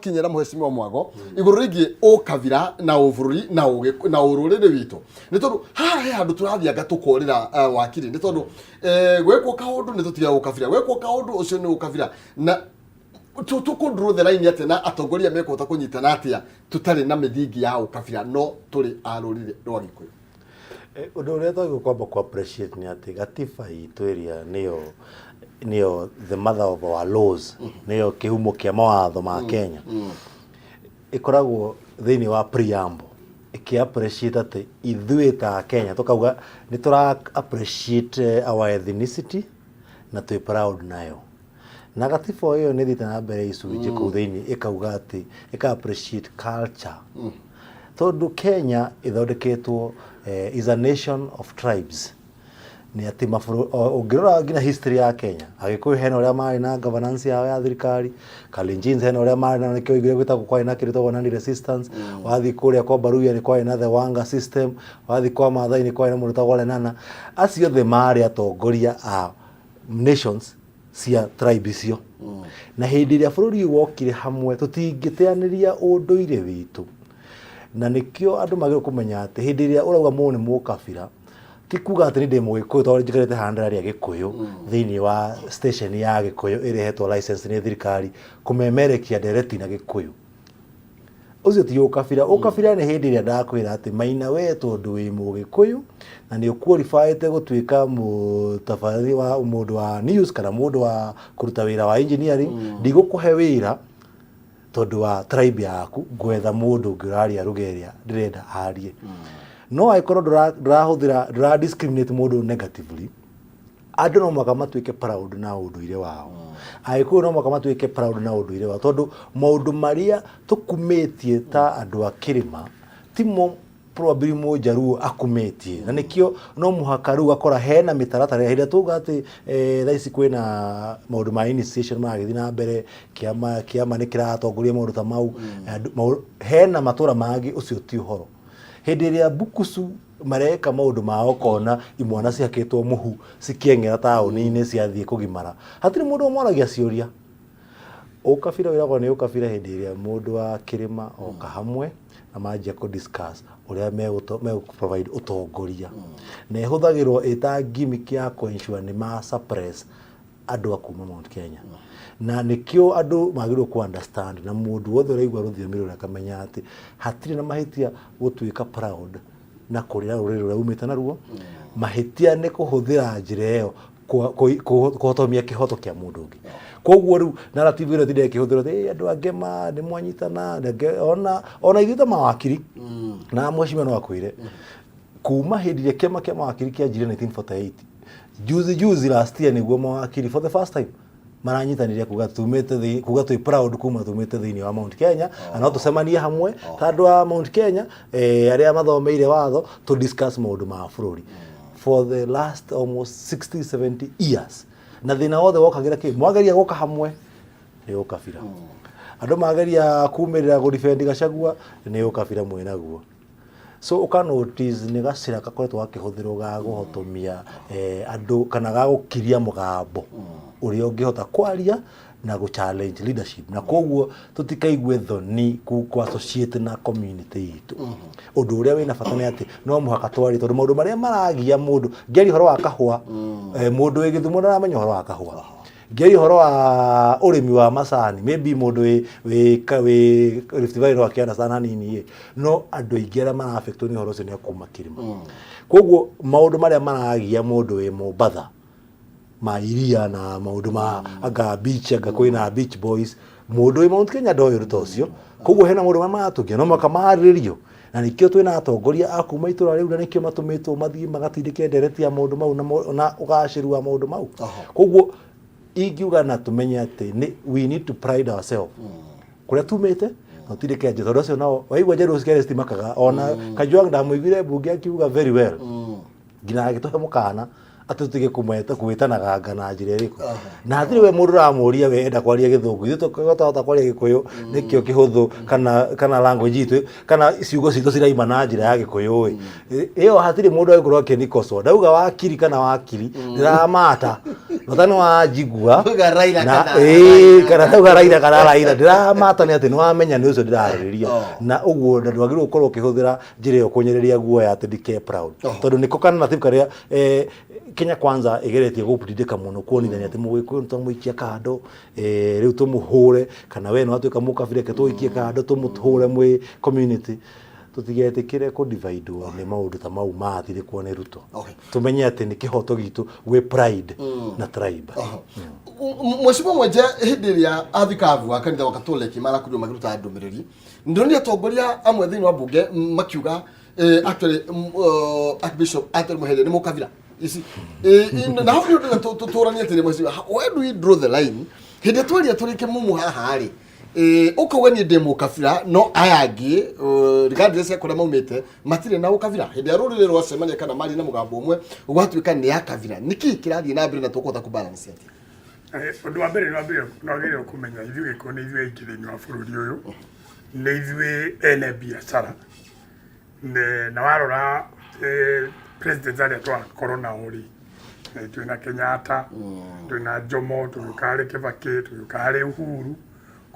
Kinyĩra Mheshimiwa Mwago igũrũ rĩgiĩ ũkabira na ũbũrũri na na ũrũrĩrĩ witũ, nĩ tondũ haha he handũ tũrathianga tũkorĩra wakiri, nĩ tondũ gwekwo kaũndũ nĩ tũtigaga ũkabira, gwekwo kaũndũ ũcio nĩ ũkabira, na tũkũ draw the line atĩa na atongoria mekũhota kũnyitana atĩa tũtarĩ na mĩthingi ya ũkabira no tũrĩ a rũrĩrĩ rwa Gĩkũyũ? Ũndũ ũrĩa twagĩrĩirwo kwamba kũ appreciate nĩ atĩ gatiba itũ ĩrĩa nĩyo the mother of our laws, nĩyo kĩhumo kĩa mawatho ma Kenya, ĩkoragwo thĩinĩ wa preamble ĩkĩ appreciate atĩ ithuĩ ta Kenya tũkauga nĩ tũra appreciate our ethnicity na twĩ proud nayo. Na gatiba ĩyo nĩ ĩthiĩte na mbere icunjĩ kũu thĩinĩ ĩkauga atĩ ĩka appreciate culture, tondũ Kenya ĩthondeketwo is a nation of tribes. Nĩ atĩ ũngĩrora nginya history ya Kenya, Agĩkũyũ hena ũrĩa marĩ na governance yao ya thirikari, Kalenjins hena ũrĩa marĩ na nĩkĩo ũiguire gwĩtagwo kwarĩ na kĩndũ gĩtagwo non resistance, wathiĩ kũrĩa kwa Baruya nĩ kwarĩ na the Wanga system, wathiĩ kwa Maathai nĩ kwarĩ na mũndũ wĩtagwo Lenana. Acio othe marĩ atongoria a nations cia tribe icio. Na hĩndĩ ĩrĩa bũrũri ũyũ wokire hamwe, tũtingĩteanĩria ũndũire witũ, na nĩkĩo andũ magĩrĩirwo kũmenya atĩ hĩndĩ ĩrĩa ũrauga mũndũ nĩ mũkabira, ti kuga atĩ nĩ ndĩ Mũgĩkũyũ tondũ njikarĩte haha ndĩraria Gĩkũyũ thĩinĩ wa station ya Gĩkũyũ ĩrĩa ĩhetwo license nĩ thirikari kũmemerekia ndereti na Gĩkũyũ. Ũcio ti ũkabira. Ũkabira nĩ hĩndĩ ĩrĩa ndakwĩra atĩ Maina, we tondũ wĩ Mũgĩkũyũ na nĩ ũqualifyĩte gũtuĩka mũtabarĩri wa mũndũ wa news kana mũndũ wa kũruta wĩra wa engineering, ndigũkũhe wĩra tondũ wa tribe yaku, ngwetha mũndũ ũngĩ ũraria lugha ĩrĩa ndĩrenda arie. No angĩkorwo ndũrahũthĩra, ndũra discriminate mũndũ negatively, andũ no mũhaka matuĩke proud na ũndũire wao. Agĩkũyũ no mũhaka matuĩke proud na ũndũire wao, tondũ maũndũ marĩa tũkumĩtie ta andũ a kĩrĩma timo probably Mũnjaruo akumĩtie. Na nĩkĩo no mũhaka rĩu gakora hena mĩtaratara hĩndĩ ĩrĩa tuga atĩ thaa ici kwĩna maũndũ ma initiation maragĩthiĩ na mbere, kĩama nĩ kĩratongoria maũndũ ta mau. Hena matũra mangĩ ũcio ti ũhoro. Hĩndĩ ĩrĩa Bukusu mareka maũndũ mao, ũkona imwana cihakĩtwo mũhu cikĩeng'era taũni-inĩ ciathiĩ kũgimara, hatirĩ mũndũ ũmoragia ciũria. Ũkabira wĩragwo nĩ ũkabira hĩndĩ ĩrĩa mũndũ wa kĩrĩma oka hamwe na manjia kũ discuss ũrĩa megũ provide ũtongoria, na ĩhũthagĩrwo ĩta gimmick ya kũ ensure nĩ ma suppress andũ a kuma Mount Kenya. Na nĩkĩo andũ magĩrĩirwo kũ understand, na mũndũ wothe ũraigua rũthiomi rũrũ akamenya atĩ hatirĩ na mahĩtia gũtuĩka proud na kũrĩa rũrĩrĩ rũrĩa umĩte naruo. Mahĩtia nĩ kũhũthĩra njĩra ĩyo kũhotomia kĩhoto kĩa mũndũ ũngĩ. Koguo rĩu narrative ĩno ĩtinde ĩkĩhũthĩrwo atĩ "Ĩ, andũ angĩ ma nĩ mwanyitana ona ithuĩ ta mawakiri." Na mheshimiwa no akwĩre kuma hĩndĩ ĩrĩa kĩama kĩa mawakiri kĩanjirie 1948, juzi juzi last year nĩguo mawakiri for the first time maranyitanĩire kuga tumĩte kuga twĩ proud kuma tumĩte thĩinĩ wa Mount Kenya, na no tũcemanie hamwe ta andũ a Mount Kenya arĩa mathomeire watho to discuss maũndũ ma bũrũri for the last almost 60 70 years. Na thĩna wothe wokagĩra kĩ mwageria gũka hamwe nĩ ũkabira. Andũ mageria kumĩrĩra gũ-defend Gachagua nĩ ũkabira mwĩnaguo. So ũka notice nĩ gacĩra gakoretwo gakĩhũthĩrwo ga kũhotomia andũ kana ga gũkiria mũgambo ũrĩa ũngĩhota kwaria na gũ challenge leadership. Na koguo tũtikaigue thoni ku associate na community itũ. Ũndũ ũrĩa wĩna bata nĩ atĩ no mũhaka twarie, tondũ maũndũ marĩa maragia mũndũ ngĩaria ũhoro wa kahũa, mũndũ wĩ Gĩthumo ndaramenya ũhoro wa kahũa. Ngĩaria ũhoro wa ũrĩmi wa macani, maybe mũndũ wĩ Rift Valley no akĩ-understand hanini ĩ, no andũ aingĩ arĩa mara-affectwo nĩ ũhoro ũcio nĩ a kuma kĩrĩma. Koguo maũndũ marĩa maragia mũndũ wĩ Mombatha ma iria na maũndũ ma anga beach, anga kwĩna beach boys, mũndũ wĩ Mount Kenya ndoĩ ũndũ ta ũcio. Koguo hena maũndũ marĩa maratũgia no mũhaka marĩrĩrio, na nĩkĩo twĩna atongoria a kuma itũra rĩu, na nĩkĩo matũmĩtwo mathiĩ magatindĩke ndereti ya maũndũ mau na ũgacĩru wa maũndũ mau. Koguo ingiuga na tũmenye atĩ nĩ we need to pride ourselves kũrĩa tumĩte na tũtindĩke nja, tondũ acio nao waigua njerũ cikerĩ citimakaga. Ona Kajwang ndamũiguire mbunge akiuga very well, nginya agĩtũhe mũkana Atĩ tũtige kũmeta kwĩtanaga na njĩra ĩrĩkũ, na hatirĩ we mũndũ ũramũria we enda kwaria Gĩthũngũ. Ithuĩ tũkahota kwaria Gĩkũyũ nĩkĩo kĩhũthũ, kana language itũ kana ciugo citũ ciraima na njĩra ya Gĩkũyũ ĩ ĩyo, hatirĩ mũndũ agĩkorwo akĩnikocwo ndauga wakiri kana wakiri ndĩramata bata nĩ wanjigua. Ndauga Raila na kana ĩĩ Raila. Kana ndauga Raila kana Raila, ndĩramata nĩ atĩ nĩ wamenya nĩ ũcio ndĩrarĩrĩria. Oh. Na ũguo na ndwagĩrĩirwo gũkorwo ũkĩhũthĩra njĩra ĩyo kũnyereria guoya atĩ ndike proud, tondũ nĩko kana narrative karĩa Kenya Kwanza ĩgeretie gũtindĩka mũno kuonithania atĩ Mũgĩkũyũ nĩ twamũikia kando, rĩu tũmũhũre, kana we nĩ watuĩka mũkabira, reke tũgũikie kando tũmũhũre mwĩ community. Tũtigetĩkĩre kũdividwo nĩ maũndũ ta mau mathirĩkwo nĩ Ruto. Tũmenye atĩ nĩ kĩhoto gitũ gwĩ pride na tribe. Mheshimiwa Mwenje, hĩndĩ ĩrĩa athikabu a kanitha wa Katoleki marakorirwo makĩruta ndũmĩrĩri, ndĩronire atongoria amwe thĩinĩ wa mbunge makiuga actually Archbishop Anthony Muheria nĩ mũkabira ici. Na hau nĩ ũndũ tũranie atĩrĩ, mheshimiwa, where do we draw the line hĩndĩ ĩrĩa twaria tũrĩ kĩmumu haha rĩ, ũkauga niĩ ndĩ mũkabira, no aya angĩ, regardless ya kũrĩa maumĩte, matirĩ na ũkabira? Hĩndĩ ya rũrĩrĩ rwacemania kana marĩ na mũgambo ũmwe, gwatuĩka nĩ ya kabira, nĩkĩ kĩrathiĩ na mbere na tũkũhota kũbalance atĩa? Ũndũ wa mbere nĩ wagĩrĩirwo kũmenya ithuĩ Gĩkũyũ nĩ ithuĩ aingĩ thĩinĩ wa bũrũri ũyũ, nĩ ithuĩ ene biacara. Na warora presidents arĩa twakorwo nao rĩ, twĩna Kenyatta, twĩna Jomo, tũgĩũka harĩ Kibaki, tũgĩũka harĩ Uhuru.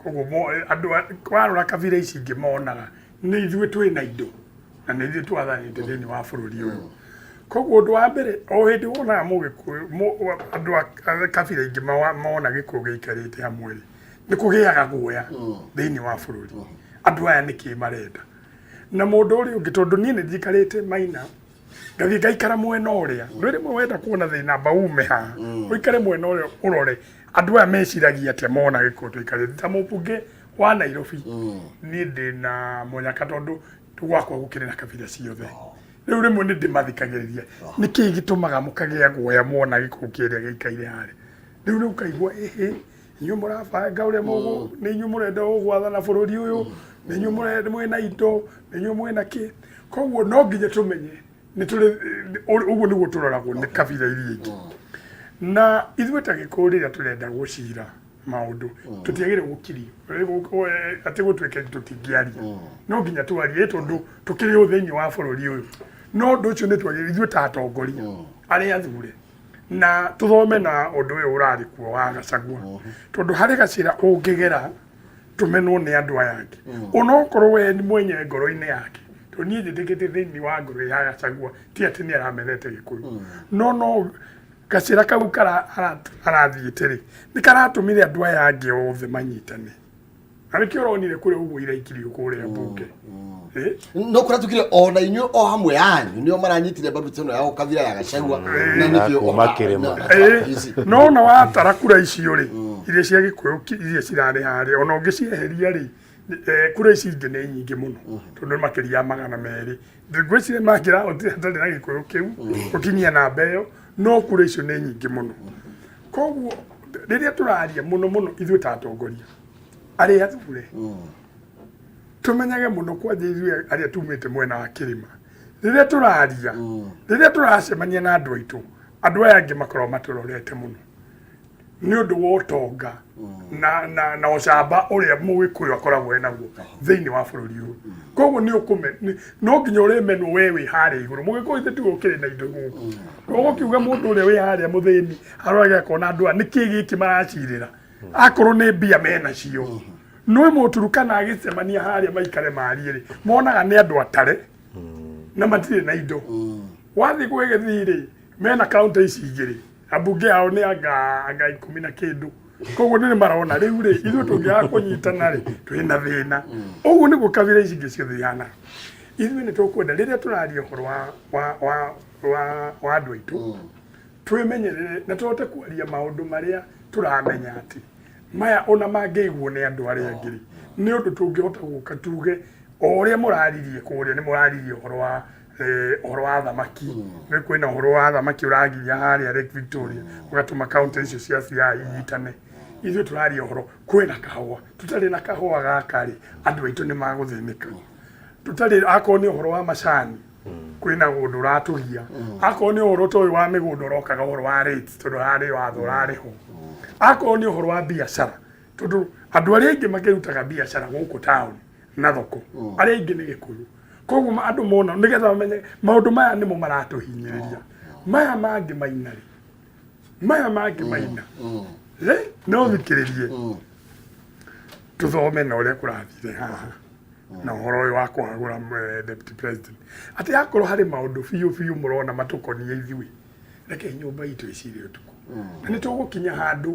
Koguo andũ warora kabira ici ingĩ monaga nĩ ithuĩ twĩna indo na nĩ ithuĩ twathanĩte thĩinĩ wa bũrũri ũyũ. Koguo ũndũ wa mbere, o hĩndĩ wonaga Mũgĩkũyũ, andũ a kabira ingĩ mona Gĩkũyũ gĩikarĩte hamwe rĩ, nĩ kũgĩaga guoya thĩinĩ wa bũrũri. Andũ aya nĩkĩ marenda? Na mũndũ ũrĩa ũngĩ, tondũ niĩ nĩ njikarĩte Maina, ngathiĩ ngaikara mwena ũrĩa, ndwĩ rĩmwe wenda kuona thĩna, amba ume haha ũikare mwena ũrĩa ũrore andũ aya meciragia atĩa mona Gĩkũyũ tũikarĩte. Ta mũmbunge wa Nairobi, niĩ ndĩ na mũnyaka tondũ gwakwa gũkĩrĩ na kabira ciothe. Rĩu rĩmwe nĩ ndĩmathikagĩrĩria, nĩkĩĩ gĩtũmaga mũkagĩa guoya muona Gĩkũyũ kĩrĩa gĩikaire harĩa? Rĩu nĩ ũkaigua, ĩhĩ, inyuĩ mũrabanga ũrĩa mũgũ, nĩ inyuĩ mũrenda gũgwathana bũrũri ũyũ, nĩ inyuĩ mũrenda mwĩna indo, nĩ inyuĩ mwĩna kĩ. Koguo no nginya tũmenye nĩ tũrĩ ũguo nĩguo tũroragwo nĩ kabira iria ingĩ. Na ithuĩ ta Gĩkũyũ, rĩrĩa tũrenda gũcira maũndũ, tũtiagĩrĩirwo gũkirio atĩ gũtuĩke tũtingĩaria. No nginya twarie tondũ tũkĩrĩ o thĩinĩ wa bũrũri ũyũ. No ũndũ ũcio nĩ twagĩrĩirwo ithuĩ ta atongoria arĩa athure na tũthome na ũndũ ũyũ ũrarĩ kuo wa Gachagua, tondũ harĩ gacĩra ũngĩgera tũmenwo nĩ andũ aya angĩ, onokorwo we mwenyewe ngoro-inĩ yake, tondũ niĩ njĩtĩkĩtie thĩinĩ wa ngoro ya Gachagua ti atĩ nĩ aramenete Gĩkũyũ, no gacĩra kau arathiĩte rĩ, nĩ karatũmire andũ aya angĩ othe manyitane, na nĩkĩo ũronire kũrĩa ũguo iraikirio kũrĩa mbunge. No kũratukire ona inyuĩ o hamwe yanyu nĩo maranyitire mbaru ĩno ya ũkabira ya Gachagua, na nĩkĩo Kuma kĩrĩma. No ona watara kura icio rĩ, iria cia Gĩkũyũ iria cirarĩ harĩa, ona ũngĩcieheria rĩ, kura ici ingĩ nĩ nyingĩ mũno, tondũ nĩ makĩria ya 200. Ngwĩciria mangĩrahotire hatarĩ na Gĩkũyũ kĩu gũkinyia namba ĩyo, no kura icio nĩ nyingĩ mũno. Koguo rĩrĩa tũraria mũno mũno ithuĩ ta atongoria arĩa athure, tũmenyage mũno kwanja ithuĩ arĩa tumĩte mwena wa kĩrĩma, rĩrĩa tũraria, rĩrĩa tũracemania na andũ aitũ, andũ aya angĩ makoragwo matũrorete mũno nĩ ũndũ wa ũtonga na ũcamba ũrĩa Mũgĩkũyũ akoragwo e naguo thĩinĩ wa bũrũri ũyũ. Koguo nĩ ũkũme no nginya ũrĩmenwo we wĩ harĩa igũrũ. Mũgĩkũyũ ithe tiwe ũkĩrĩ na indo gũkũ, ũgũkiuga mũndũ ũrĩa wĩ harĩa mũthĩni arorage akona andũ aya nĩkĩ gĩkĩ maracirĩra, akorwo nĩ mbia menacio. No Mũturukana agĩcemania harĩa maikare marie rĩ, monaga nĩ andũ atare na matirĩ na indo. Wathiĩ gwĩ Gĩthii rĩ, mena kaunti ici igĩrĩ, ambunge ao nĩ anga 10 na kĩndũ. Koguo nĩ marona rĩu rĩ, ithuĩ tũngĩaga kũnyitana rĩ, twĩna thĩna. Ũguo nĩguo kabira ici ingĩ ciothe ihana. Ithuĩ nĩ tũkwenda rĩrĩa tũraria ũhoro wa andũ aitũ, twĩmenyerere na tũhote kwaria maũndũ marĩa tũramenya atĩ maya ona mangĩiguo nĩ andũ arĩa angĩ rĩ, nĩ ũndũ tũngĩhota gũka tuge o ũrĩa mũraririe kũrĩa. Nĩ mũraririe ũhoro wa thamaki, nĩ kwĩna ũhoro wa thamaki ũragiria harĩa Lake Victoria, ũgatũma kaunti icio cia Siaya inyitane. Ithuĩ tũraria ũhoro kwĩna kahũa, tũtarĩ na kahũa gaka rĩ, andũ aitũ nĩ magũthĩnĩka. Tũtarĩ akorwo nĩ ũhoro wa macani. Kwĩna ũndũ ũratũgia. Akorwo nĩ ũhoro ta ũyũ wa mĩgũnda ũrokaga ũhoro wa rates, tondũ harĩ watho ũrarĩ ho. Akorwo nĩ ũhoro wa biacara, tondũ andũ arĩa aingĩ makĩrutaga biacara gũkũ taũni na thoko, arĩa aingĩ nĩ Gĩkũyũ. Koguo andũ mona nĩgetha mamenye maũndũ maya nĩmo maratũhinyĩrĩria, maya mangĩ maina rĩ, maya mangĩ maina. No thikĩrĩrie tũthome na ũrĩa kũrathire haha na ũhoro ũyũ wa kũhagũra deputy president, atĩ akorwo harĩ maũndũ biũ biũ mũrona matũkoniĩ ithuĩ, reke nyũmba itũ ĩcire ũtukũ na nĩ tũgũkinya handũ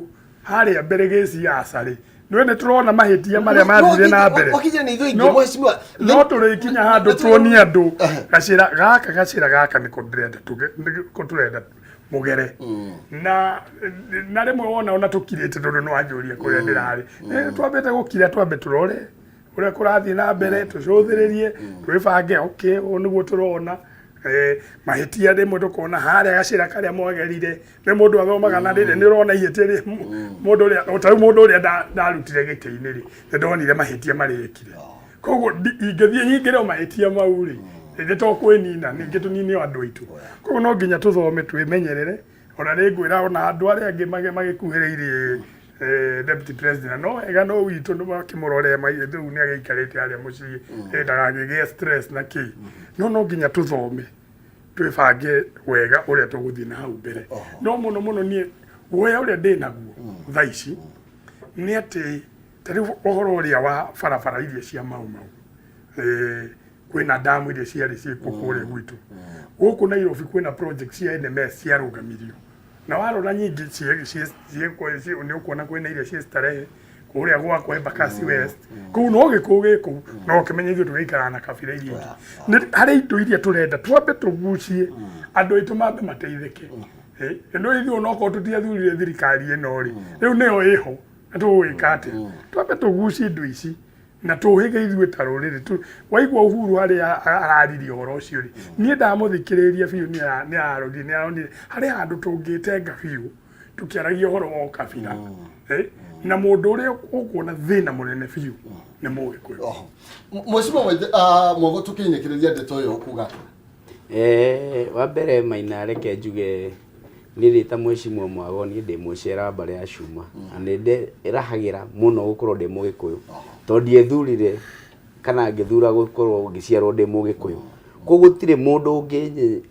harĩa mbere gĩciaca rĩ, nĩwe nĩ tũrona mahĩtia marĩa mathire na mbere. Wakinya nĩ ithuĩ aingĩ, mheshimiwa. No tũrĩkinya handũ tuonie andũ gacĩra gaka, gacĩra gaka nĩko ndĩrenda nĩko tũrenda mũgere na rĩmwe wona ona tũkirĩte, tondũ nĩ wanjũria kũrĩa ndĩrarĩ. Twambĩte gũkira, twambe tũrore ũrĩa kũrathiĩ na mbere, tũcũthĩrĩrie, twĩbange. Okay, ũũ nĩguo tũrona mahĩtia. Rĩmwe tũkona harĩa gacĩra karĩa mwagerire nĩ mũndũ athomaga na rĩrĩ nĩ ũrona ihĩtia rĩ mũndũ ũrĩa ta rĩu mũndũ ũrĩa ndarutire gĩtĩ-inĩ rĩ, nĩ ndonire mahĩtia marĩa ekire. Koguo ingĩthiĩ nyingĩre o mahĩtia mau rĩ, nĩ to kwĩnina ningĩ tũnine o andũ aitũ. Koguo no nginya tũthome, twĩmenyerere. Ona nĩ ngwĩra ona andũ arĩa angĩ magĩkuhĩrĩirie deputy president, no wega no witũ nĩ makĩmũrore rĩu nĩ agĩikarĩte harĩa mũciĩ, ndagakĩgĩe stress na kĩ. No nginya tũthome, twĩbange wega ũrĩa tũgũthiĩ na hau mbere. No mũno mũno niĩ guoya ũrĩa ndĩ naguo thaa ici nĩ atĩ ta rĩu ũhoro ũrĩa wa barabara iria cia Mau Mau, kwĩna damu iria ciarĩ ciĩkuo kũrĩa gwitũ gũkũ Nairobi, kwĩna project cia NMS ciarũgamirio, na warora nyingĩ nĩ ũkuona kwĩna iria ciĩ Starehe kũrĩa gwakwa Embakasi West, kũu no gĩkũyũ gĩkũu, no ũkĩmenye ithuĩ tũgĩikaraga na kabira iria ingĩ. Nĩ harĩ indo iria tũrenda twambe tũgucie andũ aitũ mambe mateithĩke. No ithuĩ onokorwo tũtiathurire thirikari ĩno rĩ, rĩu nĩyo ĩho na tũgũgĩka atĩa? Twambe tũgucie indo ici na tũhĩge ithuĩ ta rũrĩrĩ tu. Waigua Uhuru harĩa araririe ũhoro ũcio rĩ, niĩ ndamũthikĩrĩria biũ, nĩ ararorire, nĩ aronire harĩ handũ tũngĩtenga biũ tũkĩaragia ũhoro wa ũkabira. Na mũndũ ũrĩa ũkuona thĩna mũnene biũ nĩ Mũgĩkũyũ. Oho. Mheshimiwa Mwago, tũkĩinĩkĩrĩria ndeto ĩyo kuga atĩa? Wa mbere Maina, reke njuge niĩ ndĩ ta Mheshimiwa Mwago, niĩ ndĩ mũcera wa mbarĩ ya Cuma na nĩ ndĩrahagĩra mũno gũkorwo ndĩ Mũgĩkũyũ, tondũ ndiethurire kana ngĩthura gũkorwo ngĩciarwo ndĩ Mũgĩkũyũ. Koguo gũtirĩ mũndũ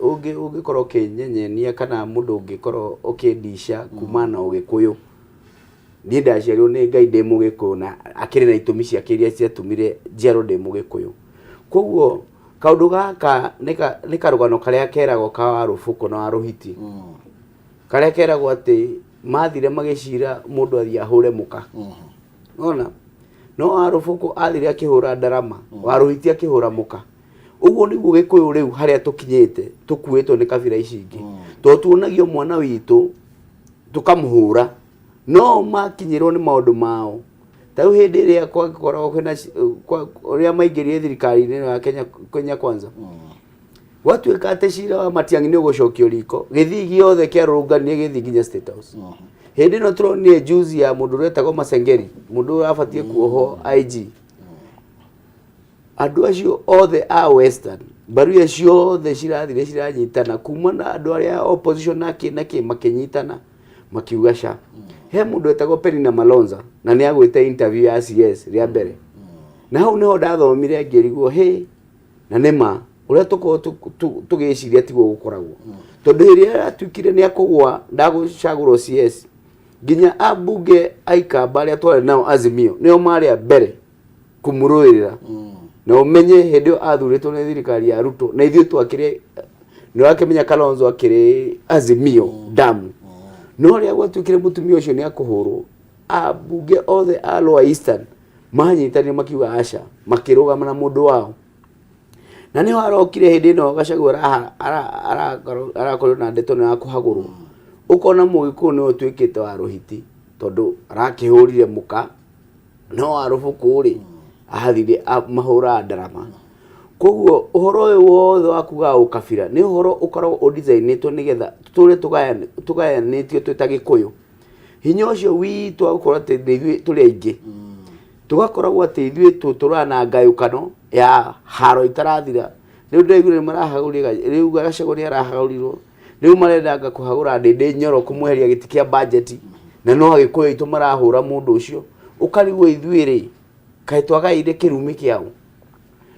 ũngĩkorwo ũkĩnyenyenia kana mũndũ ũngĩkorwo ũkĩndica kuma na Ũgĩkũyũ. Niĩ ndaciarirwo nĩ Ngai ndĩ Mũgĩkũyũ na akĩrĩ na itũmi ciake iria ciatũmire njiarwo ndĩ Mũgĩkũyũ. Koguo kaũndũ gaka nĩ karũgano karĩa keragwo ka Warũbũkũ na Warũhiti, karĩa keragwo atĩ mathire magĩcira mũndũ athiĩ ahũre mũka ona no Warũbũkũ athire akĩhũra ndarama, Warũhiti akĩhũra mũka. Ũguo nĩguo Gĩkũyũ rĩu harĩa tũkinyĩte, tũkuĩtwo nĩ kabira ici ingĩ, tondũ tuonagio mwana witũ tũkamũhũra, no makinyĩrwo nĩ maũndũ mao. Ta rĩu hĩndĩ ĩrĩa kwakoragwo kwĩna ũrĩa maingĩrire thirikari-inĩ ĩno ya Kenya, Kenya Kwanza, gwatuĩka atĩ cira wa Matiang'i nĩ ũgũcokio riko, gĩthii gĩothe kĩarũrũnganire gĩthiĩ nginya State House. Hĩndĩ ĩno tũronire juzi ya mũndũ ũrĩa wetagwo Masengeri, mũndũ ũrĩa abatiĩ kuohwo IG, andũ acio othe a Western mbaruya ciothe cirathire ciranyitana kuma na andũ arĩa opposition na kĩ na kĩ, makĩnyitana makiuga ca he mũndũ wetagwo Penina Malonza na nĩ agwĩte interview ya CS rĩa mbere, na hau niho ndathomire ngĩrigwo hĩ na nĩ ma ũrĩa tũkorwo tũgĩciria tiguo gũkoragwo, tondũ hĩndĩ ĩrĩa atuĩkire nĩ akũgwa ndagũcagũrwo CS, nginya ambunge aikamba arĩa twarĩ nao Azimio nĩo marĩ a mbere kũmũrũĩrĩra. Na ũmenye hĩndĩ ĩyo athurĩtwo nĩ thirikari ya Ruto na ithuĩ twakĩrĩ nĩ wakĩmenya Kalonzo akĩrĩ Azimio damu, no rĩrĩa gwatuĩkire mũtumia ũcio nĩ akũhũrwo, ambunge othe a Lower Eastern manyitanire makiuga aca, makĩrũgama na mũndũ wao. Na nĩho arokire hĩndĩ ĩno Gachagua arakorirwo na ndeto ĩno ya kũhagũrwo, ũkona Mũgĩkũyũ nĩwe ũtuĩkĩte wa rũhiti tondũ arakĩhũrire mũka, no Warũbũkũ rĩ athire mahũra ndarama. Koguo ũhoro ũyũ wothe wa kuga ũkabira nĩ ũhoro ũkoragwo ũdicainĩtwo nĩgetha tũtũre tũgayanĩtio twĩ ta Gĩkũyũ. Hinya ũcio witũ wa gũkorwo atĩ nĩ ithuĩ tũrĩ aingĩ, tũgakoragwo atĩ ithuĩ tũtũraga na ngayũkano ya haro itarathira. Rĩu ndĩraiguire nĩ marahagũrire rĩu Gachagua nĩ arahagũrirwo. Rĩu marendanga kũhagũra Ndĩndĩ Nyoro kũmweheria gĩtĩ kĩa budget na no Agĩkũyũ aitũ marahũra mũndũ ũcio. Ũkarigwo ithuĩ rĩ, kaĩ twagaire kĩrumi kĩaũ?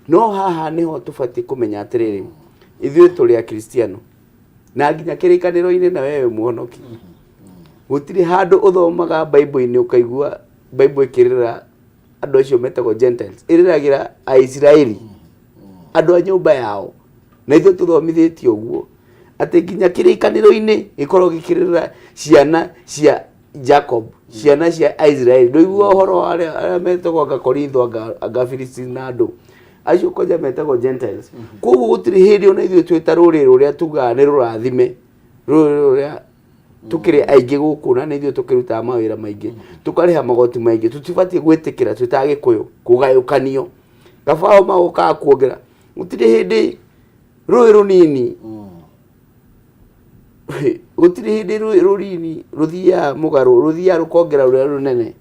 No haha nĩho tũbatiĩ kũmenya atĩrĩrĩ, ithuĩ tũrĩ Akristiano na nginya kĩrĩkanĩro-inĩ na wewe mũhonoki. Gũtirĩ handũ ũthomaga Bible-inĩ ũkaigua Bible ĩkĩrĩra andũ acio metagwo Gentiles, ĩrĩragĩra Aisiraeli, andũ a nyũmba yao. Na ithuĩ tũthomithĩtio ũguo atĩ nginya kĩrĩkanĩro-inĩ gĩkoragwo gĩkĩrĩra ciana cia Jacob, ciana cia Isiraeli. Ndũigua ũhoro wa arĩa arĩa metagwo anga Korintho, anga anga Philistines na andũ acio kwanja metagwo Gentiles. Koguo gũtirĩ hĩndĩ ona ithuĩ twĩ ta rũrĩrĩ rũrĩa tugaga nĩ rũrathime, rũrĩrĩ rũrĩa tũkĩrĩ aingĩ gũkũ na nĩ ithuĩ tũkĩrutaga mawĩra maingĩ, tũkarĩha magoti maingĩ, tũtibatiĩ gwĩtĩkĩra twĩ ta Agĩkũyũ kũgayũkanio. Kaba o magokaga kuongera. Gũtirĩ hĩndĩ rũĩ rũnini gũtirĩ hĩndĩ rũĩ rũnini rũthiaga mũgarũ, rũthiaga rũkongera rũrĩa rũnene.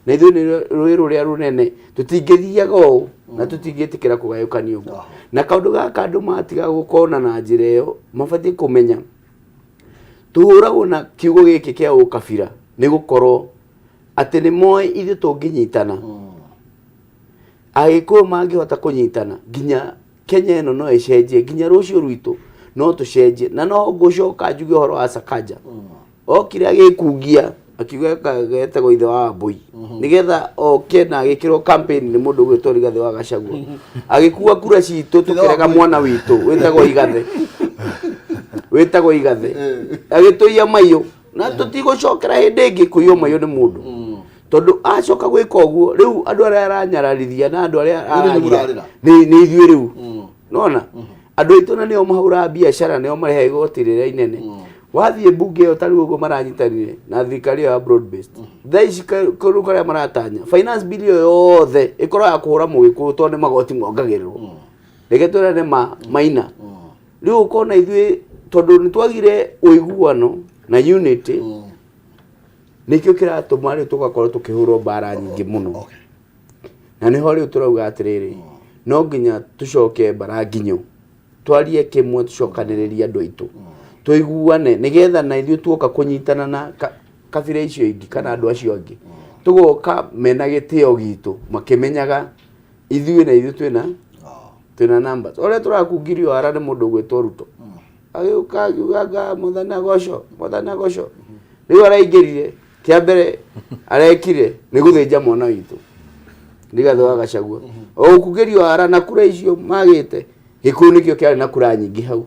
Na ithuĩ nĩ rũĩ rũrĩa rũnene, tũtingĩthiaga ũũ na tũtingĩtĩkĩra kũgayũkanio ũguo. Na kaũndũ gaka andũ matiga gũkona na njĩra ĩyo, mabatiĩ kũmenya tũhũragwo na kiugo gĩkĩ kĩa ũkabira nĩ gũkorwo atĩ nĩ moĩ ithuĩ tũngĩnyitana, Agĩkũyũ mangĩhota kũnyitana nginya Kenya ĩno no ĩcenjie, nginya rũciũ rwitũ no tũcenjie. Na no ngũcoka njuge ũhoro wa Sakaja. Okire agĩkungia akiuga getagwo ithe wa Wambui nĩgetha oke na agĩkĩrwo campaign nĩ mũndũ ũgwĩtwo Rigathĩ wa Gachagua, agĩkua kura citũ tũkĩrega mwana witũ wĩtagwo Igathe, wĩtagwo Igathe, agĩtũiya maiyũ na tũtigũcokera hĩndĩ ĩngĩ kũiywo maiyũ nĩ mũndũ, tondũ acoka gwĩka ũguo rĩu andũ arĩa aranyararithia na andũ arĩa Rĩu nĩ aragia mũrarĩra. nĩ ithuĩ rĩu nona andũ aitũ na nĩo mahũraga biacara, nĩo marehaga igoti rĩrĩa inene. Wathiĩ mbunge ĩyo tarĩu ũguo maranyitanire na thirikari ĩyo ya broad based thaa ici, kũrĩ karĩa maratanya finance bill ĩyo yothe ĩkorwo ya kũhũra mũgĩkũyũ tondũ nĩ magoti mongagĩrĩrwo. Reke twĩrane ma maina rĩu ũkona ithuĩ tondũ nĩ twagire ũiguano na unity, nĩkĩo kĩratũma rĩu tũgakorwo tũkĩhũrwo mbara nyingĩ mũno. Na nĩho rĩu tũrauga atĩrĩrĩ, no nginya tũcoke mbara nginyo, twarie kĩmwe, tũcokanĩrĩrie andũ aitũ, tũiguane, nĩgetha na ithuĩ tuoka kũnyitana na kabira icio ingĩ kana andũ acio angĩ, tũgoka mena gĩtĩo gitũ makĩmenyaga ithuĩ na ithuĩ twĩna numbers. Ũrĩa tũrakungirio ara nĩ mũndũ ũgwĩtwo Ruto, agĩũka akiuga nga Mwathani agocwo, Mwathani agocwo. Rĩu araingĩrire, kĩa mbere arekire nĩ gũthĩnja mwana witũ Rigathĩ wa Gachagua, o gũkungĩrio ara na kura icio magĩte Gĩkũyũ nĩkĩo kĩarĩ na kura nyingĩ hau.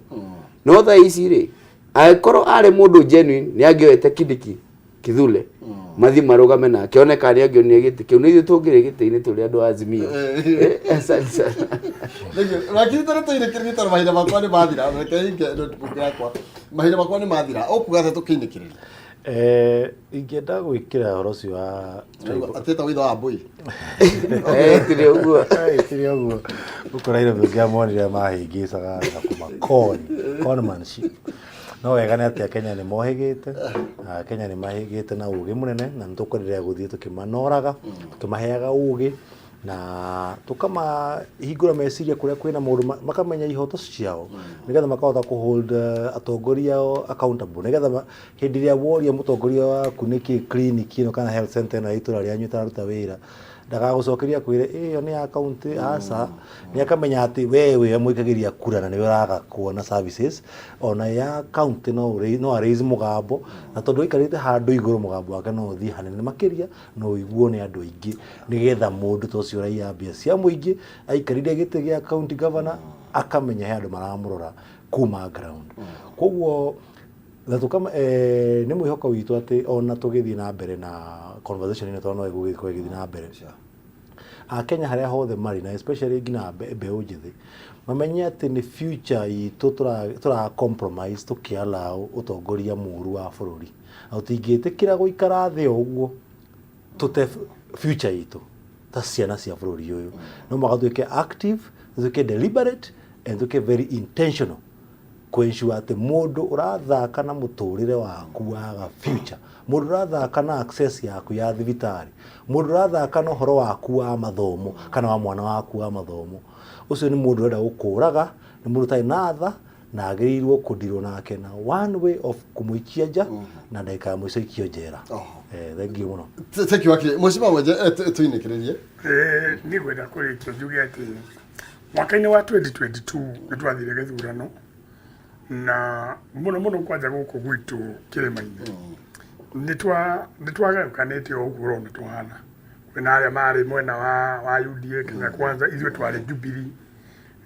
No thaa ici rĩ, angĩkorwo arĩ mũndũ genuine, nĩ angĩoete Kindiki Kithure mathiĩ marũgame nake one kana nĩ angĩonire gĩtĩ kĩu, nĩ ithuĩ tũngĩrĩ gĩtĩ-inĩ tũrĩ andũ a Azimio. Asante sana. Lakini tũrĩ tũinĩkĩrĩrie tondũ mahinda makwa nĩ mathira. Reke hinge notebook yakwa, mahinda makwa nĩ mathira. Ũkuga atĩa tũkĩinĩkĩrĩria? Ingĩenda gwĩkĩra ũhoro ũcio wa atĩta witho wa mbũi. Tiri ũguo. Tiri ũguo gũkũ Nairobi ũngĩamonire mahĩngĩcaga na kũmakoni conmanship. No wega nĩ atĩ Akenya nĩ mohĩgĩte, Akenya nĩ mahĩgĩte na ũgĩ mũnene, na nĩ tũkwenderea gũthiĩ tũkĩmanoraga, tũkĩmaheaga ũgĩ na tũkamahingũra meciria kũrĩa kwĩna maũndũ, makamenya ihoto ciao nĩgetha makahota kũ hold atongoria ao accountable, nĩgetha hĩndĩ ĩrĩa woria mũtongoria waku nĩkĩ clinic ĩno kana health center ĩno ya itũra rĩanyu ĩtararuta wĩra, ndagagũcokeria akwĩre ĩyo nĩ ya county. Aca, nĩ akamenya atĩ we wĩwe mũikagĩria kura na nĩwe ũraga kuona services ona ya county. No a raise mũgambo, na tondũ aikarĩte handũ igũrũ, mũgambo wake no ũthiĩ hanene makĩria, no ũiguo nĩ andũ aingĩ, nĩgetha mũndũ ta ũcio ũraiya mbia cia mũingĩ aikarire gĩtĩ gĩa county governor akamenya he andũ maramũrora kuma ground. Koguo na tũkama nĩ mwĩhoko witũ atĩ ona tũgĩthiĩ na mbere na conversation ĩno, tondũ no ĩgũgĩkorwo ĩgĩthiĩ na mbere, Akenya harĩa hothe marĩ, na especially nginya mbeũ njĩthĩ, mamenye atĩ nĩ future itũ tũra compromise tũkĩ-allow ũtongoria mũru wa bũrũri, na tũtingĩtĩkĩra gũikara thĩ o ũguo tũte future itũ ta ciana cia bũrũri ũyũ. No mũhaka tuĩke active, tuĩke deliberate and tuĩke very intentional. Kũ-ensure atĩ mũndũ ũrathaka na mũtũrĩre waku wa future, mũndũ ũrathaka na access yaku ya thibitarĩ, mũndũ ũrathaka na ũhoro waku wa mathomo kana wa mwana waku wa mathomo, ũcio nĩ mũndũ ũrenda gũkũraga, nĩ mũndũ ũtarĩ na tha na agĩrĩirwo kũndirwo nake na one way of kũmũikia nja na ndagĩka ya mũico ikio njera. Thengiũ mũno. Thank you wakiri. Mheshimiwa Mwenje, tũinĩkĩrĩrie. Niĩ ngwenda kũrĩkia njuge atĩ mwaka-inĩ wa 2022 nĩ twathire gĩthurano na mũno mũno kwanja gũkũ gwitũ kĩrĩma-inĩ nĩ twagayũkanĩte o ũguo ũrona tũhana. Kwĩna arĩa marĩ mwena wa UDA Kenya Kwanza, ithuĩ twarĩ Jubilee,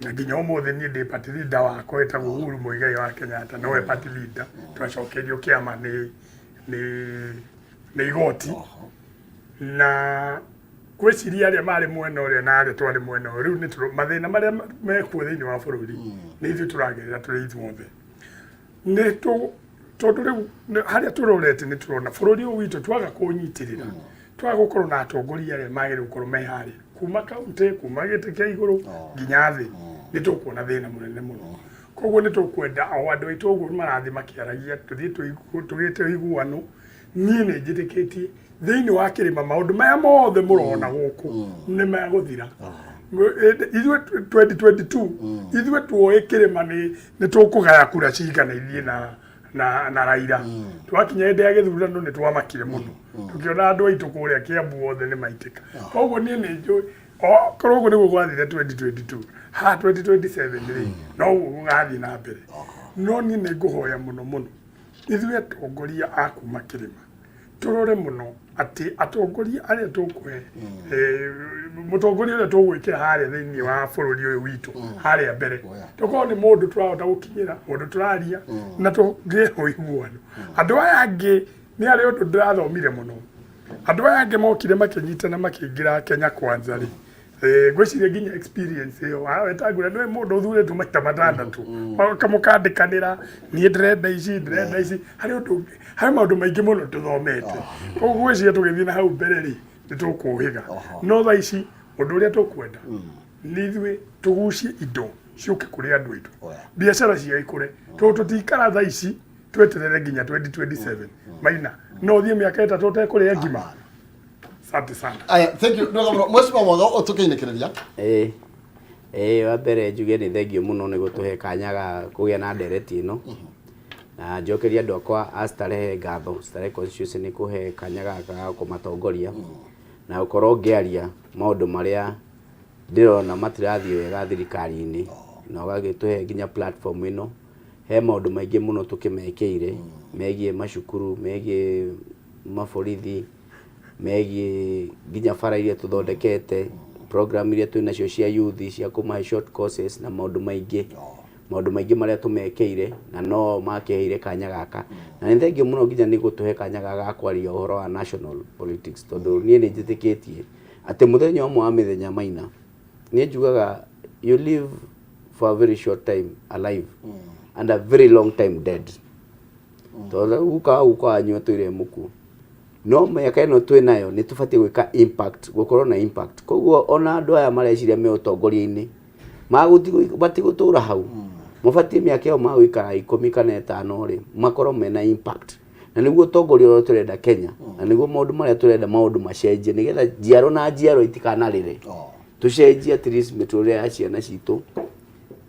na nginya ũmũthĩ niĩ ndĩ party leader wakwa wĩtagwo Uhuru Muigai wa Kenyatta, nowe party leader. Twacokeirio kĩama nĩ igoti na gwĩciria arĩa marĩ mwena ũrĩa na arĩa twarĩ mwena ũyũ. Rĩu nĩ mathĩna marĩa mekuo thĩinĩ wa bũrũri nĩ ithuĩ tũragerera tũrĩ ithuothe, nĩ tondũ rĩu harĩa tũrorete nĩ tũrona bũrũri ũyũ witũ twaga kũũnyitĩrĩra, twaga gũkorwo na atongoria arĩa magĩrĩirwo gũkorwo me harĩa kuma kaunti, kuma gĩtĩ kĩa igũrũ nginya thĩ, nĩ tũkuona thĩna mũnene mũno. Koguo nĩ tũkwenda o andũ aitũ ũguo marathiĩ makĩaragia tũthiĩ tũgĩte ũiguano. Niĩ nĩ njĩtĩkĩtie thĩinĩ wa kĩrĩma maũndũ maya mothe mũrona gũkũ nĩ megũthira. Ithuĩ 2022 ithuĩ tuoĩ kĩrĩma nĩ tũkũgaya kura cigana ithiĩ na Raila. Twakinya hĩndĩ ya gĩthurano nĩ twamakire mũno tũkĩona andũ aitũ kũrĩa Kiambu othe nĩ maitĩka. Koguo niĩ nĩ njũĩ okorwo ũguo nĩguo gwathire 2022, ha 2027 rĩ, no ũguo gũgathiĩ na mbere. No niĩ nĩ ngũhoya mũno mũno ithuĩ atongoria a kuma kĩrĩma tũrore mũno atĩ atongoria arĩa tũkũhe, mũtongoria ũrĩa tũgwĩkĩra harĩa thĩinĩ wa bũrũri ũyũ witũ harĩa mbere, tũkorwo nĩ mũndũ tũrahota gũkinyĩra, mũndũ tũraria na tũgĩe ũiguano. Andũ aya angĩ nĩ harĩ ũndũ ndĩrathomire mũno. Andũ aya angĩ mokire makĩnyitana makĩingĩra Kenya Kwanza rĩ, ngwĩciria nginya experience ĩyo wetangũra nĩ mũndũ ũthurĩtwo maita matandatũ, kamũkandĩkanĩra niĩ ndĩrenda ici, ndĩrenda ici, harĩ ũndũ ũngĩ, harĩ maũndũ maingĩ mũno tũthomete. Koguo ngwĩciria tũgĩthiĩ na hau mbere rĩ, nĩ tũkũhĩga. No thaa ici ũndũ ũrĩa tũkwenda nĩ ithuĩ tũgucie indo ciũke kũrĩ andũ aitũ, biacara ciao ikũre, tondũ tũtikara thaa ici tweterere nginya 2027. Maina no ũthiĩ mĩaka 3 ũtekũrĩa ngima. Asante sana. Aya, thank you. Ndoga mũno. Mheshimiwa Mwago, ũtũkĩinĩkĩrĩria. Ĩĩ, wa mbere njuge nĩ thengio mũno nĩ gũtũhe kanya ga kũgĩa na ndereti ĩno, na njokerie andũ akwa a Starehe ngatho, Starehe constituency, nĩ kũhe kanya gaka ga kũmatongoria na gũkorwo ngĩaria maũndũ marĩa ndĩrona matirathiĩ wega thirikari-inĩ, na ũgagĩtũhe nginya platform ĩno. He maũndũ maingĩ mũno tũkĩmekĩire megiĩ macukuru, megiĩ maborithi, megiĩ nginya bara iria tũthondekete, program iria twĩ nacio cia youth cia kũmahe short courses na maũndũ maingĩ, maũndũ maingĩ marĩa tũmekĩire, na no makĩheire kanya gaka. Na nĩ thengio mũno nginya nĩ gũtũhe kanya gaka ga kwaria ũhoro wa national politics, tondũ niĩ nĩ njĩtĩkĩtie atĩ mũthenya ũmwe wa mĩthenya, Maina, niĩ njugaga you live for a very short time alive and a very long time dead, tondũ guka wa guka wanyu atũire mũkuũ. No mĩaka ĩno twĩ nayo nĩ tũbatiĩ gwĩka impact, gũkorwo na impact. Koguo ona andũ aya mareciria me ũtongoria-inĩ matigũtũra hau, mabatiĩ mĩaka ĩyo magũikara 10 kana 5 rĩ, makorwo mena impact, na nĩguo ũtongoria ũrĩa tũrenda Kenya, na nĩguo maũndũ marĩa tũrenda maũndũ macenjie, nĩgetha njiaro na njiaro itikanarĩre. Tũcenjie at least mĩtũrĩre ya ciana citũ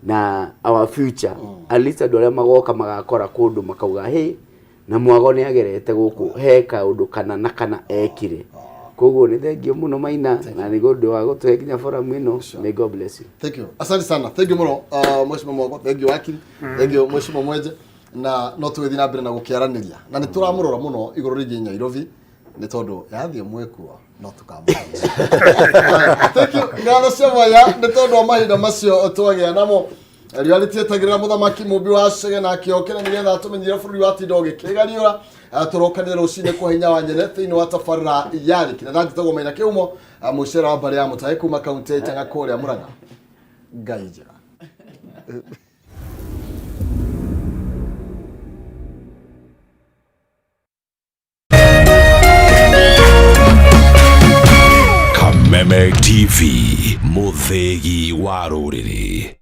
na our future, at least andũ arĩa magoka magakora kũndũ makauga, hey, na Mwago nĩ agerete gũkũ he kaũndũ kana na kana ekire. Koguo nĩ thengio mũno, Maina, na nĩ ũndũ wa gũtũhe nginya forum ĩno. May God bless you. Thank you. Asante sana. Thank you mũno, Mheshimiwa Mwago. Thank you wakiri. Thank you Mheshimiwa Mwenje. Na no tũgĩthiĩ na mbere na gũkĩaranĩria. Na nĩ tũramũrora mũno igũrũ rĩgiĩ Nairobi nĩ tondũ yathiĩ mwĩkuo no tũkamũhĩtia. Thank you. Ngatho cia mwanya nĩ tondũ wa mahinda macio twagĩa namo. Riũa rĩtietagĩrĩra mũthamaki mũmbi wa cege na akĩokĩra nĩgetha atũmenyithie bũrũri watinda ũgĩkĩgariũra. Tũrokanire rũcinĩ kwa hinya wa nyene thĩinĩ wa tabarĩra ya rĩki na njĩtagwo Maina Kĩhumo, mũcera wa mbarĩ ya Mũtaĩ kuma kaunti ya Itaga kũrĩa Mũrang'a. Ngai njega. Kameme TV, mũthĩgi wa rũrĩrĩ.